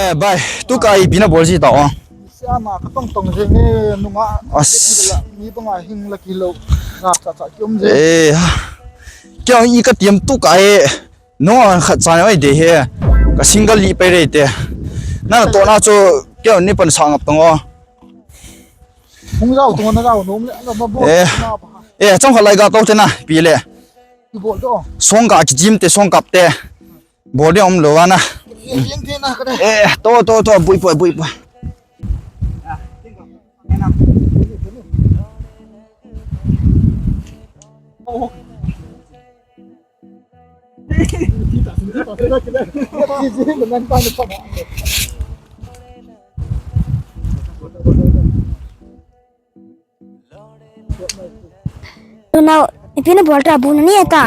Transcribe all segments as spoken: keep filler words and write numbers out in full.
Eh, bai, tu ka ipi na bol ji ta o. Siama ka tong tong jeng e, nunga. As. Mi banga hing la kilo. Na cha cha kium je. Eh, ha. Kya i ka tiam tu ka e. No, khat cha ai de he. Ka single li pai re te. Na to na chu kya ni pan sa ngap tong o. Hung jao tong na jao nom le na ba bo. Eh. Na ba. Eh, chong khat lai ga to te na, pi le. Ki bol to. Song ka ki jim te, song kap te. Bol ding um lou ana. Yen, yen te na ka de. Eh, to, to, to, bui poi, bui poi. Tunau, ipi na bol ta bu na ni ta.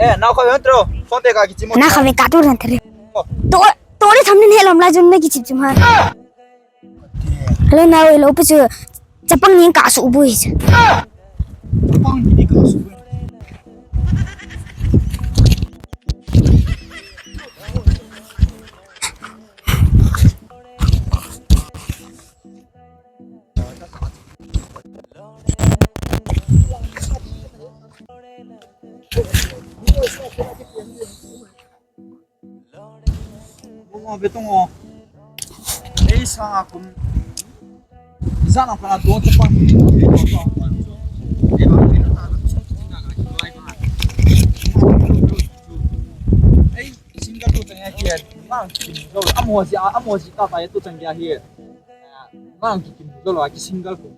Eh, nao kha ve tro. Phone te ka kichimo. Na kha ve ka tu ran tre. Oh. To, to le tham ni he lom la jun na kichim chim ha. Hello, nao, hello, pu chu. Chapang ni ka su bu hi chu. Chapang ni ka su bu. Mo mo betong o. Ei sa kum. Isa na pa do te pa. Ei, single tu tang ya hi. Mang kim zo. Amo ji, amo ji ta ta ya tu tang ya hi. Mang kim zo lo ki single ku.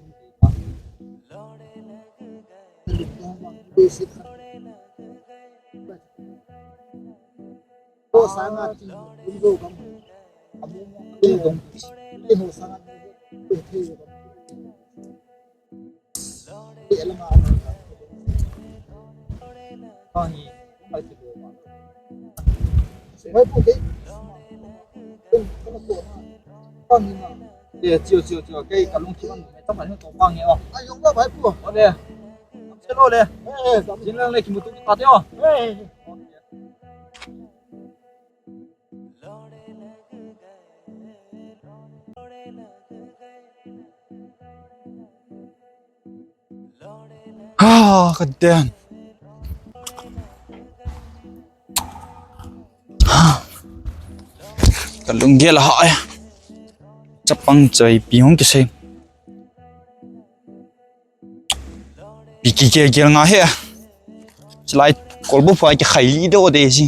Chiu, chiu, chiu, kei ka lungthim a, tama ni to pa nge o. Ai, yong ba bai pu. O le. Am se lo le. Eh, eh, sam. Jin lang le kimutu ki ta te o. Eh, eh. Ha, ka den. Ka lunggel a ha ai. Chapang choi pi hung kisei. Pi kigel gel nga he. Chilai kolbu phai kikhai li do de si.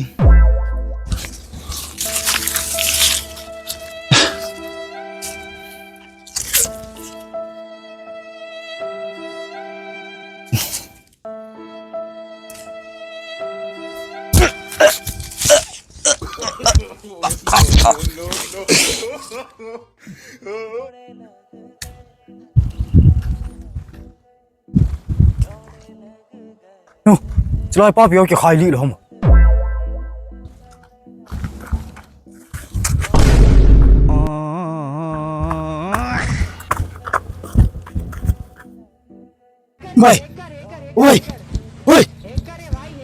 No, chilai pa pi o kikhai li lo mo. Oi! Oi! Oi!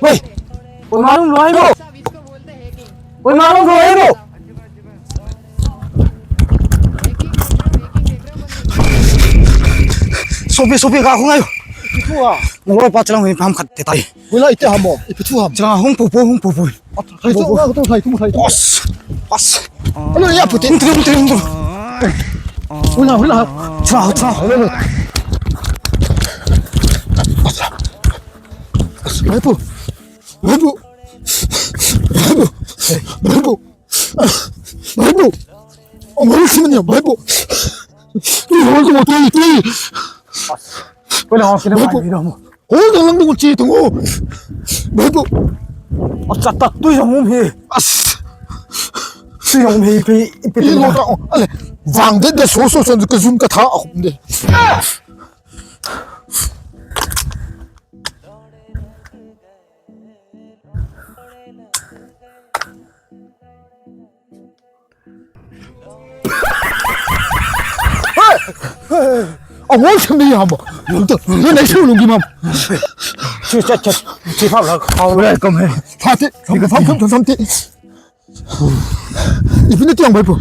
Oi! Oi, malum loi mo! Oi, malum loi mo! Sopi, sopi, ka khung ayo. Ipi thu ham? Ngoloi pa chalang hui pam khat te tai. Hoilai ite ham mo? Ipi thu ham? Chalang hung pu pu, hung pu pu. Thai thu, thai thu, thai thu. Os. Os. Alo, ya puti. Hung tu, hung tu, hung tu. Hoilai, hoilai. Chalang, chalang. Hoilai, hoilai. Baipu. Baipu. Baipu. Baipu. Baipu. Baipu. Baipu. Baipu. Baipu. Hol dang lang dang chi tung o. Baipu. Acha ta tui jong um hi. As. Tui jong um hi pi, pi, pi. Pi lo ta o. Ale. Vang de de so so so ka jun ka tha a khum de. A ngol cham ni ham. Nang to, nang nai su lung ki mam. Chu cha cha, chi phap la, khau le kom he. Pha te, phap, phap, phap, phap te. Ipi nati ang bai po.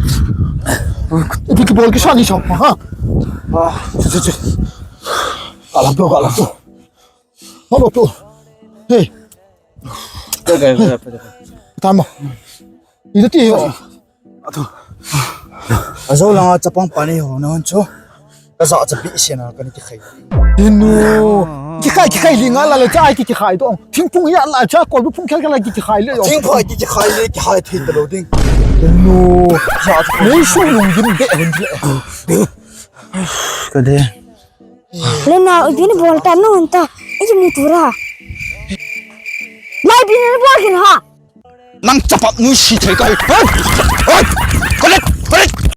Ipi kibol kisa ni sa ha. Chu chu chu. Alam to, alam to. Alam to. Hey. Tamo. Ina ti ho. Ajo langa chapang pani ho na hon chu. Kaja chapi sena kani kikhai. Inu. Kikhai, kikhai li nga la le cha ki kikhai to. Thingphung ya la cha kol bu phung khel khel ki kikhai le yo. Thingphung ki kikhai le kikhai thei ta lo ding. Inu. Nei su lung din de hun le. Ka de. Le na u din bol ta no ta. Ai mu tu ra. Mai bin bol kin ha. Nang chapap nu si thei kai. Hoi! Hoi!